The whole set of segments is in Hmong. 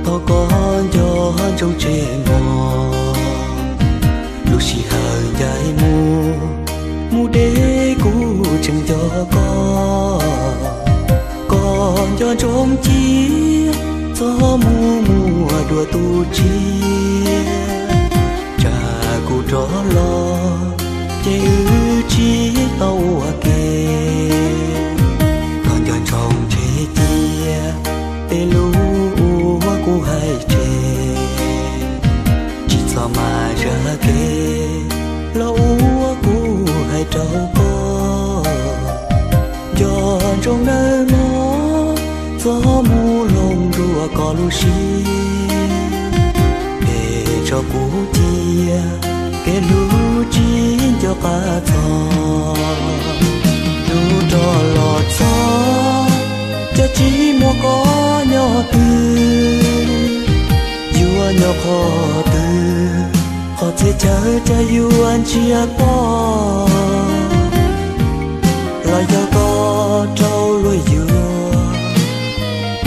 Thov koj nco ntsoov tseg mog, lub sij hawm ncaim mus, mus deb kuv tseem nco koj. Koj nco ntsoov cia, txhob mus muaj dua tus tshiab, tsam kuv rov los ces wb tsis tau ua ke. Koj nco ntsoov tseg cia tej lus uas kuv hais tseg, tsis txhob maj zam kev los ua kuv hais rau koj. Nco ntsoov nawb mog, txhob mus hloov dua koj lub siab, peb tso kuv cia, kev hlub tsis nco qab txog. Hnub rov los txog, cas tsis muaj koj nyob twg, yuav nyob qhov twg, qhov txhia chaw cas yuav ntsiag to. Los yog koj raug luag yuav,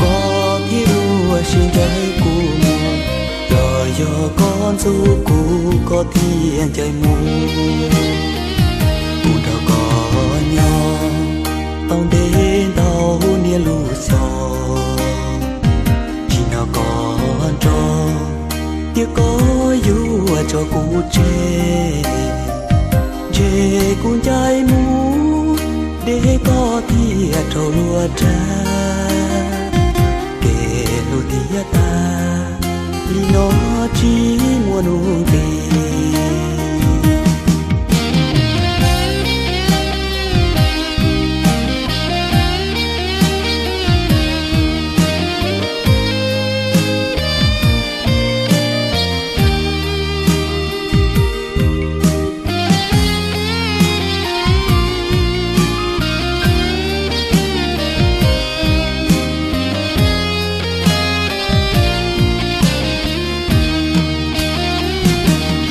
koj thiaj ua siab ncaim kuv mus, los yog koj ntxub kuv koj thiaj ncaim mus. Kuv nrog koj nyob tau ntev ntau niaj lub xyoo, tsis nrog koj nrog, tiam koj yuav tso kuv tseg. Ntshe kuv ncaim mus, deb koj thiaj raug luag rag, kev hlub thiaj tag, li no tsis muaj nuj nqis.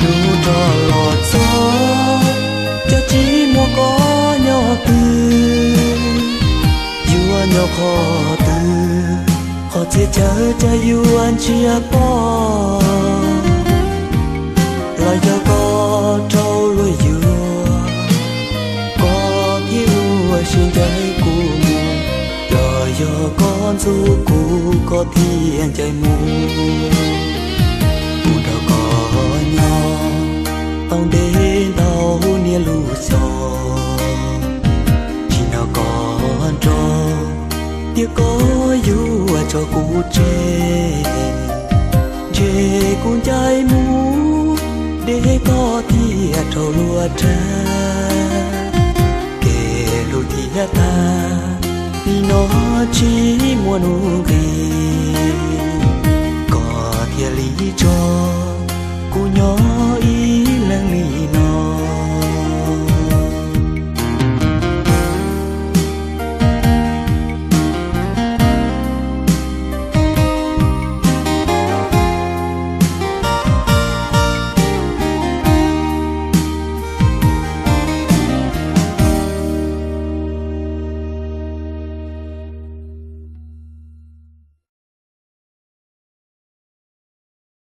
Hnub rov los txog, cas tsis muaj koj nyob twg, yuav nyob qhov twg, qhov txhia chaw cas yuav ntsiag to. Los yog koj raug luag yuav, koj thiaj ua siab ncaim kuv mus, los yog koj ntxub kuv koj thiaj ncaim mus. Kuv nrog koj nyob tau ntev ntau niaj lub xyoo, tsis nrog koj nrog, tiam koj yuav tso kuv tseg. Ntshe kuv ncaim mus, deb koj thiaj raug luag rag, kev hlub thiaj tag, li no tsis muaj nuj nqis.